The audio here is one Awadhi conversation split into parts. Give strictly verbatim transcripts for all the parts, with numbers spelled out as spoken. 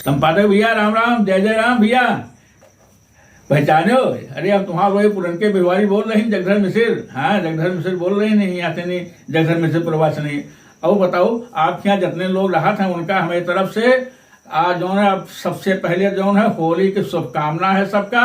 संपादक भैया, राम राम, जय जय राम भैया। पहचाने हो? अरे, हम तुम्हार वही पुरनके बिहारी बोल रहे हैं, जगधर मिसिर। हाँ, जगधर मिसिर बोल रहे हैं, नहीं आते नहीं, जगधर मिसिर पुरवा से नहीं। और बताओ, आपके यहाँ जितने लोग रहत हैं, उनका हमारी तरफ से आज जौन है, अब सबसे पहले जौन है, होली की शुभकामना है सबका।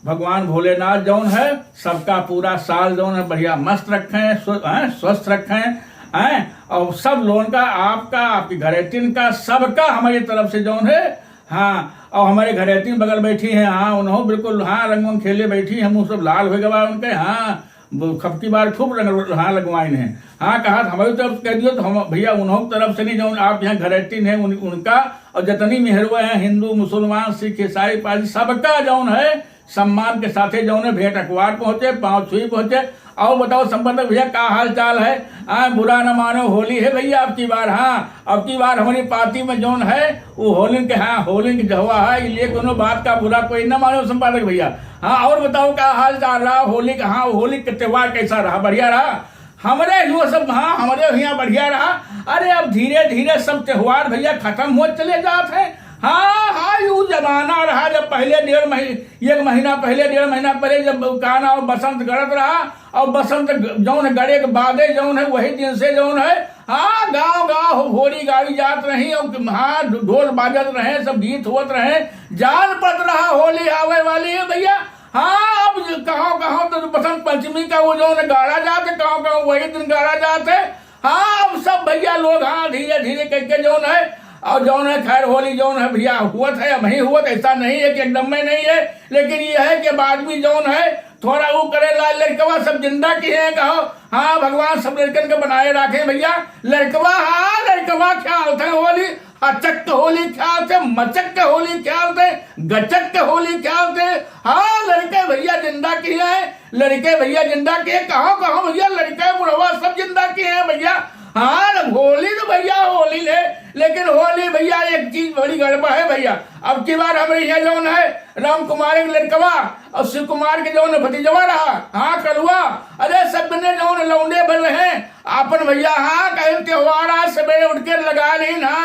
भगवान भोलेनाथ जौन है, सबका पूरा साल जौन है, बढ़िया मस्त रखें, स्व-, हैं, स्वस्थ रखें, हैं, और सब लोगन का, आपका, आपकी घरेतिन का, सबका हमारी तरफ से जौन है। हाँ, और हमारे घरेतिन बगल बैठी हैं, हाँ, उन्हों बिल्कुल, हाँ, रंग वंग खेले बैठी हैं, मुँह सब लाल हो गवा उनके, हाँ, वो खपकी बार खूब रंग, हाँ, लगवाइन हैं। हाँ, कहा था, हमारी तरफ से कह दियो तो हम, भैया, उन्हों की तरफ से नहीं, जौन आप यहाँ घरेतिन हैं, उन, उनका, और जितनी मेहरुआ हैं, हिंदू, मुसलमान, सिख, ईसाई, पारसी, सबका जौन है, सम्मान के साथे जौन है, भेंट अखबार पहुँचे, पाँव छुई पहुँचे। और बताओ संपादक भैया, का हाल चाल है? हाँ, बुरा न मानो, होली है भैया अब की बार। हाँ, अब की बार हमारी पार्टी में जौन है, वो होलिन के, हाँ, होलिन के जहवा है, ये कोनो बात का बुरा कोई न मानो संपादक भैया। हाँ, और बताओ का हाल चाल रहा होली का? हाँ, होली के त्योहार कैसा रहा? बढ़िया रहा? हमरे हियो सब, हाँ, हमरे हियाँ बढ़िया रहा। अरे, अब धीरे धीरे सब त्योहार भैया खत्म होत चले जात है। हाँ, हाँ, यू जमाना रहा जब पहले डेढ़ मही-, एक महीना पहले, डेढ़ महीना पहले जब का नाम बसंत गड़त रहा, और बसंत ग-, जौन गड़े के बादे जौन है, वही दिन से जौन है, हाँ, गाँव गाँव होली गाई जात रही, और हाँ, ढोल बाजत रहे, सब गीत होत रहे, जान पड़त रहा होली आवे वाली है भैया। हाँ, अब ज-, कहाँ कहाँ तो बसंत पंचमी का वो जौन गाड़ा जात है, कहाँ कहाँ वही दिन गाड़ा जात है। हाँ, अब सब भैया लोग, हाँ, धीरे धीरे करके जौन है, और जौन है, खैर, होली जौन है भैया, हुवत है, अब ही हुवत, ऐसा नहीं है कि एकदम में नहीं है, लेकिन ये है कि अब आदमी जौन है, थोड़ा वो करे ला, लड़कवा सब जिंदा किहे हैं, कहो, हाँ, भगवान सब लड़कन के बनाए रखे भैया। लड़कवा, हाँ, लड़कवा खेलत है होली, अचक के होली खेलत है, मचक के होली खेलत है, गचक के होली खेलत है। हाँ, लड़के भैया जिंदा किहे हैं, लड़के भैया जिंदा किहे, कहो, कहो भैया, लड़के बुढ़वा सब जिंदा किहे हैं भैया। हाँ, होली तो भैया होली ले, लेकिन होली भैया एक चीज बड़ी गड़बड़ है भैया। अब की बार हमरे यहाँ जौन है, राम कुमार के लड़कवा और शिव कुमार के जौन भतीजवा रहा, हाँ, कलुआ, अरे, सब ने जौन लौंडे भर रहे, आपन भैया, हाँ, कहीं त्योहार आज सवेरे उठ के लगा ली ना,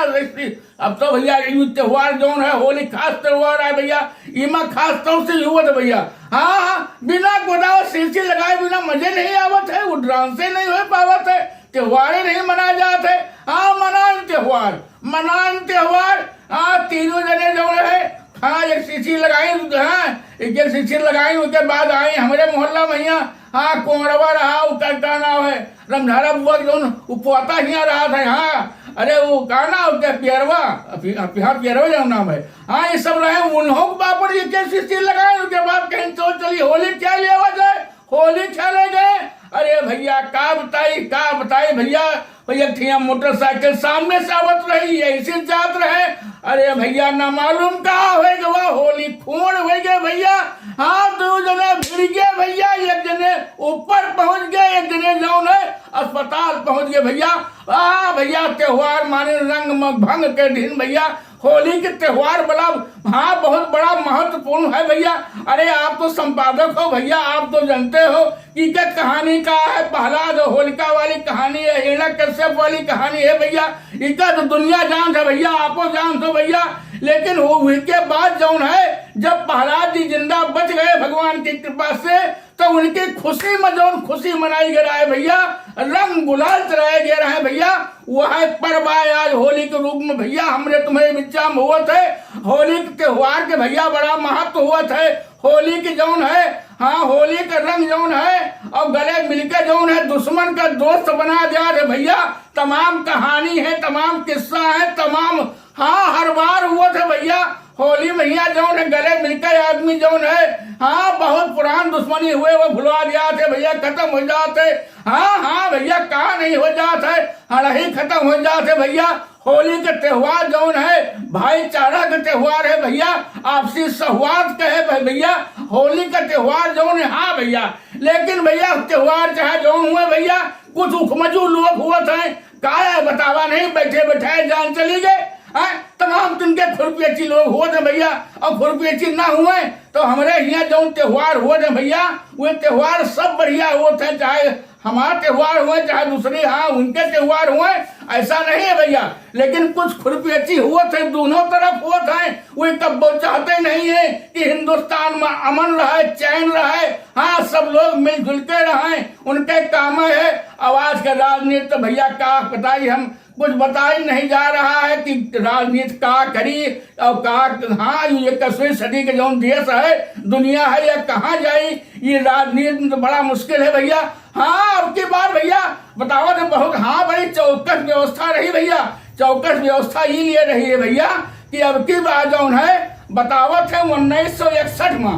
अब तो भैया, ई त्योहार जौन है, होली खास त्योहार है भैया, इमा खास तौर से हुवत है भैया। हाँ, हाँ, बिना गोदाव शीशी लगाए बिना मजे नहीं आवत है, वो डांसे नहीं हो पावत है, त्योहारे नहीं मनाए जात है। हाँ, मनाइन त्योहार, मनाइन त्योहार। हाँ, तीनों जने जौन है, हाँ, एक शीशी लगाइन, हाँ, एक, एक शीशी लगाइन, उसके बाद आई हमरे मोहल्ला में यहाँ, हाँ, कोंड़वा रहा, उसका का नाम है, रमझारा बुआ के जौन, वो पोता हियाँ रहा था, हाँ। अरे, वो का नाम उसके, पियरवा, पि-, पि-, हाँ, पियरवा जौन नाम है। हाँ, ये सब रहे, उन्हों के बाप पर ये कैसी चीज लगाए, उसके बाद कहीं चोर चली होली क्या लेवा जाए, होली खेले गए। अरे भैया, का बताई, का बताई भैया, भैया, ठिया मोटरसाइकिल सामने से आवत रही, ऐसे जात रहे। अरे भैया, ना मालूम का हो गवा, होली खोड़ हो गए भैया। हाँ, दो जने भिड़ गए भैया, एक जने ऊपर पहुंच गए, एक जने जौन है अस्पताल पहुंच गए भैया। आ भैया, त्योहार माने रंग म-, भंग के दिन भैया, होली के त्योहार बड़ा, हाँ, बहुत बड़ा महत्वपूर्ण है भैया। अरे, आप तो संपादक हो भैया, आप तो जानते हो कि इके कहानी का है, प्रहलाद और होलिका वाली कहानी है, हिरण्यकश्यप वाली कहानी है भैया। इका तो दुनिया जानत है भैया, आपो जानत हो भैया। लेकिन वो, उसके बाद जौन है, जब प्रहलाद जी जिंदा बच गए भगवान की कृपा से, तो उनकी खुशी में जौन खुशी मनाई गए रहे भैया, रंग गुलाल चलाए गए रहे भैया, वह पर्व आए आज होली के रूप में भैया, हमरे तुम्हरे बिच्चा में होत है। होली के त्योहार के भैया बड़ा महत्व होत है। होली के जौन है, हाँ, होली के रंग जौन है, और गले मिलके जौन है, दुश्मन का दोस्त बना दिया रे भैया। तमाम कहानी है, तमाम किस्सा है, तमाम, हाँ, हर बार होत है भैया। होली में हियाँ जौन है, गले मिलके आदमी जौन है, हाँ, बहुत पुरान दुश्मनी हुए, वो भुला जात है भैया, खत्म हो जात है। हाँ, हाँ भैया, का नहीं हो जात है, हड़ही खत्म हो जात है भैया। होली के त्योहार जौन है, भाईचारा के त्योहार है भैया, आपसी सौहार्द के है भै-, भैया, होली का त्योहार जौन है, हाँ भैया। लेकिन भैया, त्योहार चाहे जौन हुए भैया, कुछ उखमजू लोग होत हैं, का है बतावा नहीं, बैठे बैठाए जान चली गए। हैं? तमाम तिनके खुरपियची लोग होत हैं भैया, और खुरपियची ना हुए तो हमरे हियाँ जौन त्योहार होत है भैया, वे त्योहार सब बढ़िया होत है, चाहे हमार त्योहार हुए चाहे दूसरे, हाँ, उनके त्योहार हुए, ऐसा नहीं है भइया। लेकिन कुछ खुरपेची हुवत है, दोनों तरफ हुवत है। वे कब्बो चाहते नहीं है कि हिंदुस्तान में अमन रहे, चैन रहे, हाँ, सब लोग मिलजुल के रहे, उनके काम है। अब आज का राजनीति तो भइया का बताई हम, कुछ बताई नहीं जा रहा है कि राजनीति का करी और का, हाँ, ये इक्कीसवीं सदी के जौन देश है, दुनिया है, या कहाँ जाई, ये राजनीति में तो बड़ा मुश्किल है भइया। हाँ, अब की बार भइया बतावत है बहुत, हाँ, बड़ी चौकस व्यवस्था रही भइया। चौकस व्यवस्था ई लिए रही है भइया कि अब की बार जौन है बतावत है उन्नीस सौ इकसठ में,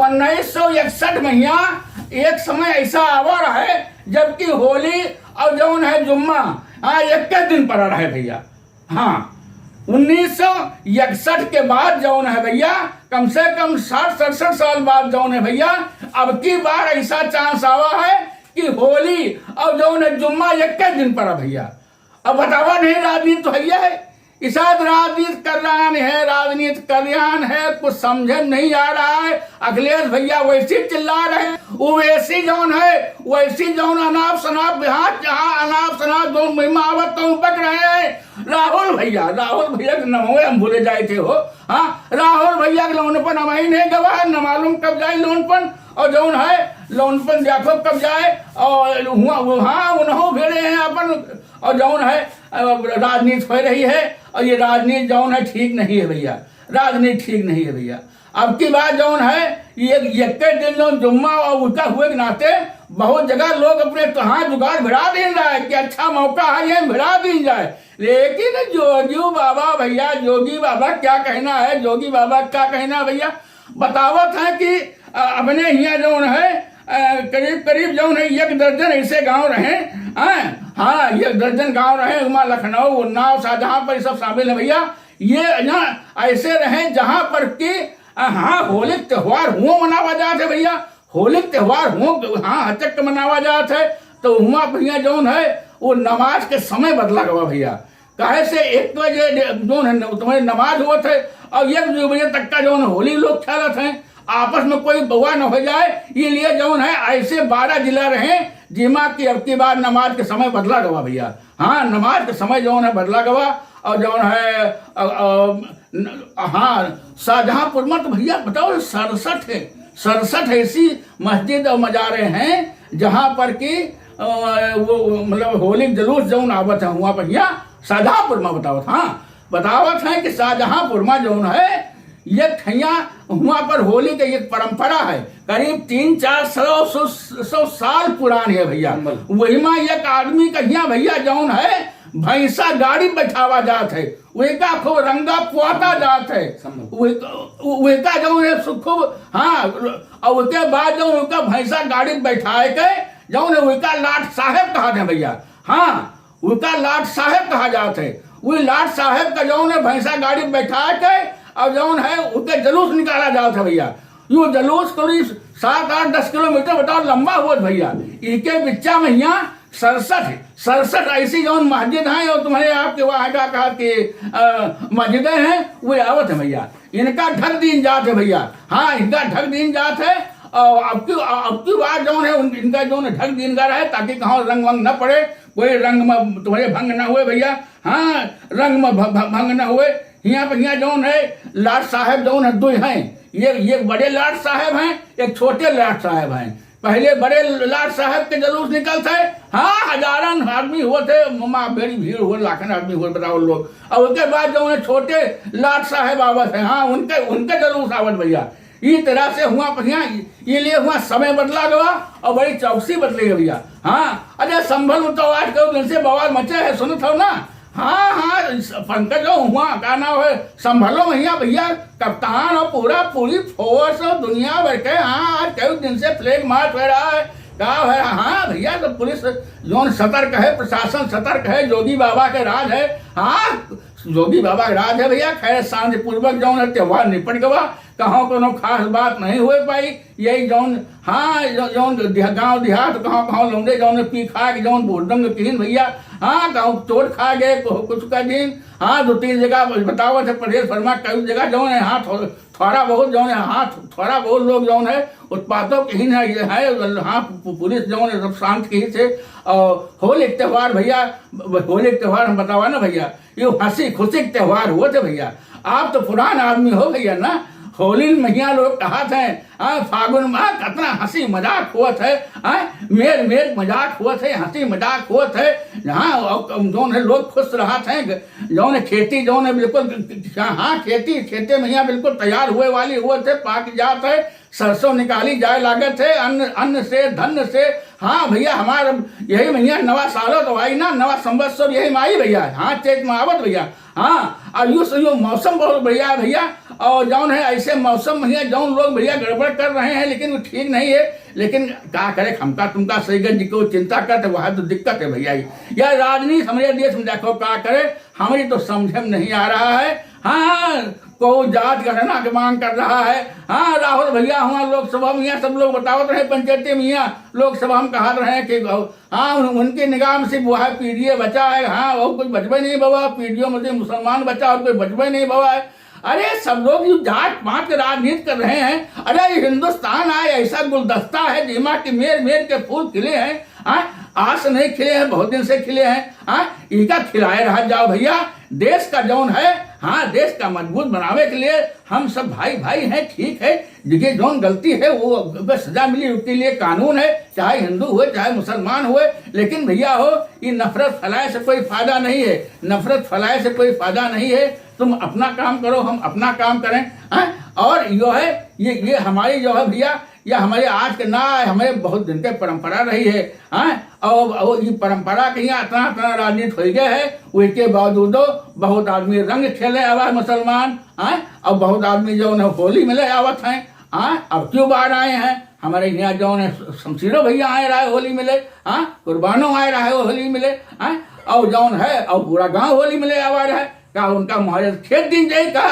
उन्नीस सौ इकसठ में यहाँ एक समय ऐसा आवा रहे जबकि होली और जौन है जुम्मा, हाँ, एक दिन पड़ा रहे भइया। हाँ, उन्नीस सौ इकसठ के बाद जौन है भइया, कम से कम साठ सड़सठ साल बाद जौन है भइया, अब की बार ऐसा चांस आवा है कि होली और जौन है जुम्मा एक दिन पड़ा भइया। अब बतावा नहीं, राजनीति तो है ही है, इसाद राजनीति कल्याण है, राजनीति कल्याण है, कुछ समझे नहीं आ रहा है। अखिलेश भइया वैसी चिल्ला रहे हैं, वो वैसी जौन है, वैसी जौन अनाप शनाप, जहाँ जहाँ अनाप शनाप जौन मुहिम आवत तो बक रहे हैं। राहुल भइया, राहुल भइया के नमवे हम भूले जाए थे हो। हाँ, राहुल भइया के लोन पर नमाई नहीं गवा है, न मालूम कब जाए लोन पर, और जौन है लोन पर देखो कब जाए, और हुआ, हाँ, उन्हों भेड़े हैं अपन, और जौन है, अ, राजनीति हो रही है, और ये राजनीति जौन है ठीक नहीं है भइया, राजनीति ठीक नहीं है भइया। अब की बात जौन है, ये इक्कीस दिन जौन जुम्मा और उल्टा हुए के नाते बहुत जगह लोग अपने तो हाँ जुगाड़ भिड़ा दीन रहा है कि अच्छा मौका है, ये भिड़ा दीन जाए। लेकिन जोगी बाबा भइया, जोगी बाबा क्या कहना है, जोगी बाबा क्या कहना है भइया, बतावत है कि, अ, अपने हियाँ जौन है, अ, करीब करीब जौन है एक दर्जन ऐसे गांव रहे, हाँ, हाँ, एक दर्जन गांव रहे, उमा लखनऊ, उन्नाव, शाहजहांपुर, ये सब शामिल है भइया। ये यहाँ ऐसे रहे जहाँ पर कि, अ, हाँ, होली के त्योहार हुआ मनावा जात है भइया, होली के त्योहार हुआ, हाँ, हचक के मनावा जात है। तो हुआ भइया जौन है वो नमाज के समय बदला गवा भइया। काहे से एक बजे जौन है न-, तुम्हारे नमाज होत है और एक दो बजे तक का जौन होली लोग खेलत हैं, आपस में कोई बउआ न हो जाए, ये लिए जौन है ऐसे बारह जिला रहे जिमा की अब की बार नमाज के समय बदला गवा भइया। हाँ, नमाज के समय जौन है बदला गवा और जौन है, अ, अ, न-, हाँ, शाहजहांपुर में तो भइया बताओ सड़सठ है, सड़सठ ऐसी मस्जिद और मजारे हैं जहाँ पर कि, अ, वो, वो, मतलब होली जुलूस जौन आवत है हुआ पर हियाँ शाहजहांपुर में बतावत, हाँ, बतावत है कि शाहजहांपुर में जौन है ये ठैया हुआ पर होली के एक परंपरा है, करीब तीन चार सौ, सौ, सौ साल पुरान है भइया। संभल। वही में एक आदमी कहिया भइया जौन है भैंसा गाड़ी बैठावा जात है, उहिका खूब रंगा पुआता जात है। संभल। उहिका, उहिका जौन है सु-, खूब, हाँ, और उसके बाद जौन उनका भैंसा गाड़ी बैठाए के जौन है उहिका लाट साहेब कहा थे भइया। हाँ, उहिका लाट साहेब कहा जात है। वही लाट साहेब का जौन है भैंसा गाड़ी बैठा के और जौन है उनके जुलूस निकाला जात है भइया। यो जुलूस करीब सात आठ दस किलोमीटर बताओ लंबा हुआ भइया। इनके बिच्चा में यहाँ सड़सठ, सड़सठ ऐसी जौन मस्जिद हैं और तुम्हारे आपके वहाँ का कहा कि, अ, मस्जिदें हैं, वो आवत है भइया। इनका ढक दीन जात है भइया। हाँ, इनका ढक दीन जात है। और अब की, अब की बार जौन है उन-, इनका जौन है ढक दीन का रहे ताकि कहाँ रंग वंग न पड़े, कोई रंग में तुम्हारे भंग न हुए भइया। हाँ, रंग में भ-, भ-, भंग न हुए। हियाँ पर हियाँ जौन है लाट साहेब जौन है दो हैं, ये, ये बड़े लाट साहेब हैं, एक छोटे लाट साहेब हैं। पहले बड़े लाट साहेब के जुलूस निकलत है, हाँ, हजारन आदमी होत है, माँ बड़ी भीड़ हो, लाखन आदमी हो, बताओ लोग। और उसके बाद जौन है छोटे लाट साहेब आवत है, हाँ, उनके, उनके जुलूस आवत भइया। ई तरह से हुआ भइया, ये लिए हुआ समय बदला गवा और बड़ी चौकसी बदली गई भइया। हाँ, अरे संभल में तो आज कई दिन से बवाल मचे है, सुनत हो ना? हाँ, हाँ, इस पंकज हो हुआ, का नाम है, संभलो भइया, भइया, कप्तान और पूरा पूरी फोर्स और दुनिया भर के, हाँ, आज कई दिन से फ्लैग मार्च हो रहा है, का है, हाँ भइया, तो पुलिस जौन सतर्क है, प्रशासन सतर्क है, योगी बाबा के राज है, हाँ, जोगी बाबा के राज है भइया। खैर, शांतिपूर्वक जौन है त्योहार निपट गवा, कहौं कोनो खास बात नहीं होइ पाई। यही जौन, हाँ, जौ-, जौन देह-, गाँव देहात कहौं, कहौं लौंडे जौन है पी खा के जौन भुरदंग किहिन भइया, हाँ, कहौं चोट खा गए, कु-, कुछ का दिन, हाँ, दो तीन जगह बतावत है प्रदेश भर मा कई जगह जौन है, हाँ, थो-, थोड़ा बहुत जौन है, हाँ, थो-, थोड़ा बहुत लोग जौन है उत्पातों किहिन है, ये है, हाँ, पु-, पुलिस जौन है सब शांत किहिस है। और होली के त्योहार भइया, ब-, होली के त्योहार हम बतावा ना भइया, यो हँसी खुशी के त्योहार होत है भइया। आप तो पुरान आदमी हो भइया ना, होली महिया लोग कहत हैं, हाँ, फागुन मा कितना हँसी मजाक होत है, हाँ, मेर मेर मजाक होत है, हँसी मजाक होत है, हाँ, और जौन है लोग खुश रहत हैं, जौन है खेती जौन है बिल्कुल, हाँ, खेती, खेते महिया बिल्कुल तैयार हुए वाली होत है, पाक जात है, सरसों निकाली जाए लागत है, अन्न, अन्न से, धन से। हाँ भइया, हमार यही महिया नवा सालो तो आई ना, नवा संवत्सर यही मा आई भइया। हाँ, चैत मा आवत भइया। हाँ, और यूँ से यूँ मौसम बहुत बढ़िया है भइया। और जौन है ऐसे मौसम महिया जौन लोग भइया गड़बड़ कर रहे हैं, लेकिन वो ठीक नहीं है। लेकिन का करे, हमका तुमका सही गंज को चिंता करते, वह तो दिक्कत है भइया। ये, यह राजनीति हमारे देश में देखो का करे, हमारी तो समझ में नहीं आ रहा है। हाँ, को जात गणना के मांग कर रहा है। हाँ, राहुल भइया हुआ लोकसभा महिया सब लोग बतावत रहे, पंचायती महिया लोकसभा हम कहत रहे कि हाँ, उन-, उनकी निगाह में सिर्फ वह पीडीए बचा है। हाँ, और कुछ बचबे नहीं बाबा, पीडीओ में से मुसलमान बचा और कोई बचबे नहीं बाबा है। अरे, सब लोग जो जात पात के राजनीति कर रहे हैं। अरे, ये हिंदुस्तान आए ऐसा गुलदस्ता है, जिमा के मेर मेर के फूल खिले हैं। हाँ, आज से नहीं खिले हैं, बहुत दिन से खिले हैं। हाँ, इनका खिलाए रहा जाओ भइया। देश का जौन है, हाँ, देश का मजबूत बनावे के लिए हम सब भाई भाई हैं, ठीक है। जिनके जौन गलती है वो, वो सजा मिली, उसके लिए कानून है, चाहे हिंदू हुए चाहे मुसलमान हुए। लेकिन भइया हो, ये नफरत फैलाए से कोई फायदा नहीं है, नफरत फैलाए से कोई फायदा नहीं है। तुम अपना काम करो, हम अपना काम करें। हाँ, और यो है, ये ये हमारी जो है भइया, या हमारे आज के ना आए, हमारे बहुत दिन के परंपरा रही है। हाँ, और, और ये परंपरा के यहाँ इतना इतना राजनीति होइ गया है, उसके बावजूदो बहुत आदमी रंग खेले आवा है मुसलमान। हाँ, और बहुत आदमी जौन है होली मिले आवत हैं। हाँ, अब क्यों बाहर आए हैं, हमारे यहाँ जौन है शमशीरो भइया आए रहा है होली मिले। हाँ, कुर्बानो आए रहा है होली मिले। हाँ, और जौन है और पूरा गाँव होली मिले आवा रहा है। का उनका मुहावजा खेत दिन जाए का?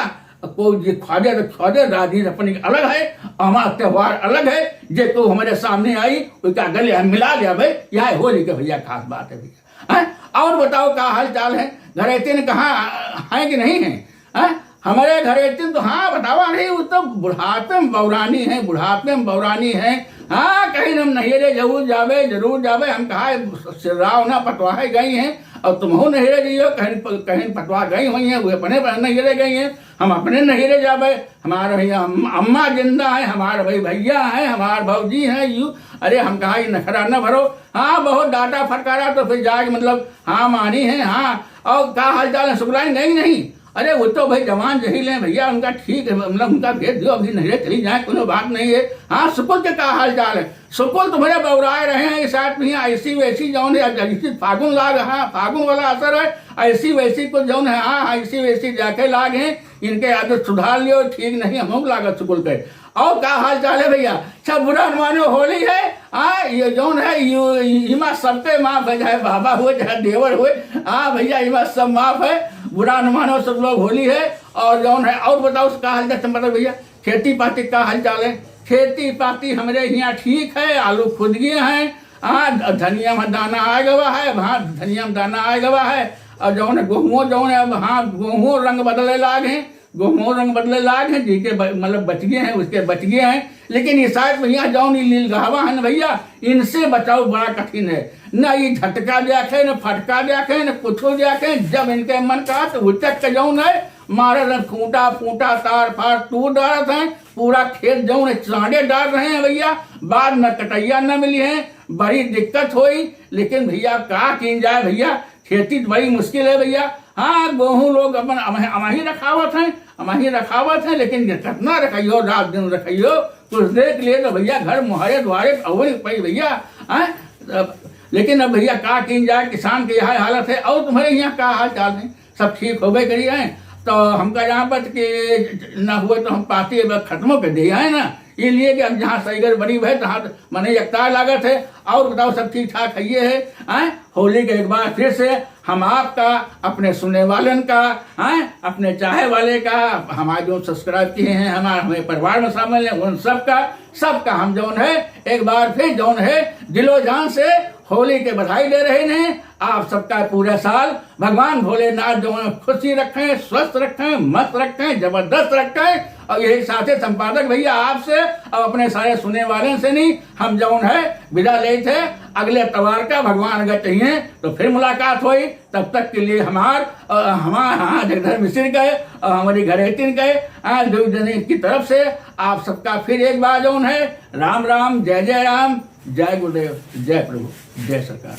कोई जे ख्वाजा तो ख्वाजा, राजनीति अपनी अलग है, हमारा त्योहार अलग है। जे तो हमारे सामने आई, उसका गले हम मिला लिया भाई, यह होली के भइया खास बात है भइया। हैं? और बताओ का हाल चाल है, घरेतिन कहाँ हैं कि नहीं हैं? हैं? हमारे घरेतिन तो हाँ बतावा नहीं, वो तो बुढ़ापे में बौरानी है, बुढ़ापे में बौरानी है। हाँ, कहिन हम नहियरे जरूर जाबे, जरूर जाबे। हम कहा, सिर्राव ना पतवाहे गई हैं, और तुमहू नहियरे जइयो, कहिन प-, कहिन पतवा गई हुई हैं, वे अपने नहियरे गई हैं, हम अपने नहियरे जाबे। हमार भइया अम-, अम्मा जिंदा है, हमार भाई भइया है, हमार भौजी है, यू। अरे हम कहा, ये नखरा न भरो। हाँ, बहुत डांटा फटकारा तो फिर जाके मतलब हाँ मानी है। हाँ, और का हाल चाल है, सुगलाई नहीं, नहीं। अरे वो तो भाई जवान जही लें भइया, उनका ठीक है, मतलब उनका भेज दियो, अभी नहियरे चली जाए, कोनो बात नहीं है। हाँ, सुकुल के का हाल चाल है? सुकुल तुम्हारे बौराए रहे हैं, इस साथ में ऐसी वैसी जौन है, अब जैसी फागुन लाग, हाँ, फागुन वाला असर है, ऐसी वैसी कुछ जौन है, हाँ, हाँ, ऐसी वैसी जाके लाग हैं, इनके आदत सुधार लियो, ठीक नहीं, हम लागत सुकुल के। और का हाल चाल है भइया? अच्छा, बुरा न मानो, होली है, हाँ, ये जौन है, यू, इमा सबके माफ है, चाहे बाबा हुए, चाहे देवर हुए, हाँ भइया, इमा सब माफ है, बुरा न मानो सब लोग, होली है। और जौन है, और बताओ, का हाल चाल, मतलब भइया, खेती पाती का हाल चाल है? खेती पाती हमरे हियाँ ठीक है, आलू खुद गए हैं, हाँ, ध-, धनिया में दाना आ गवा है, अब हाँ, धनिया में दाना आ गवा है, और जौन है, गेहूँ जौन है, अब हाँ, गेहूँ रंग बदले लाग हैं, गेहूँ रंग बदले लाग हैं, जिनके ब-, मतलब बच गए हैं, उसके बच गए हैं। लेकिन ये साथ में यहाँ जौन ये लीलगाहवा है ना भइया, इनसे बचाव बड़ा कठिन है। न ये झटका जाके, न फटका जाके, न कुछो जाके, जब इनके मन का तो उचक के जौन है, मारत हैं खूंटा फूंटा, तार फार तूर डारत हैं, पूरा खेत जौन है चांडे डार रहे हैं भइया। बाद में कटैया न मिली है, बड़ी दिक्कत होई। लेकिन भइया का कीन जाए भइया, खेती तो बड़ी मुश्किल है भइया। हाँ, गेहूँ लोग अपन अमह-, अमही रखावत हैं, अमही रखावत हैं, लेकिन ये कितना रखइयो, रात दिन रखइयो, कुछ देर के लिए तो भइया घर मुहारे द्वारे अवई पई भइया। हाँ, अब, लेकिन अब भइया का कीन जाए, किसान के यह हालत है। और तुम्हारे यहाँ का हाल चाल है? सब ठीक होबे करी है। तो हमका यहाँ पर कि ना हुए तो हम पाती अब खत्मो कर दिया है ना, ये लिए कि अब जहाँ सही गड़बड़ी भय, तहाँ मने एकता लागत है। और बताओ, सब ठीक ठाक है, ये है, हैं? होली के एक बार फिर से हम आपका, अपने सुने वालन का, हैं, अपने चाहे वाले का, हमारे जो subscribe किए हैं, हमारे, हमें परिवार में शामिल हैं, उन सबका, सबका हम जौन है, एक बार फिर जौन है, दिलो जान से होली के बधाई दे रहे हैं। आप सबका पूरा साल भगवान भोलेनाथ जौन खुशी रखें, स्वस्थ रखें, मस्त रखें, जबरदस्त रखें। और यही साथे संपादक भैया आपसे और अपने सारे सुने वाले से नहीं, हम जौन है विदा लेत है। अगले अतवार का भगवान अगर चाहिए तो फिर मुलाकात होई। तब तक के लिए हमार, अ, हमार, हाँ, जगधर मिश्र के और हमारी घरेतिन के, हाँ, दो जने की तरफ से आप सबका फिर एक बार जौन है राम राम, जय जय राम, जय गुरुदेव, जय प्रभु, जय सरकार।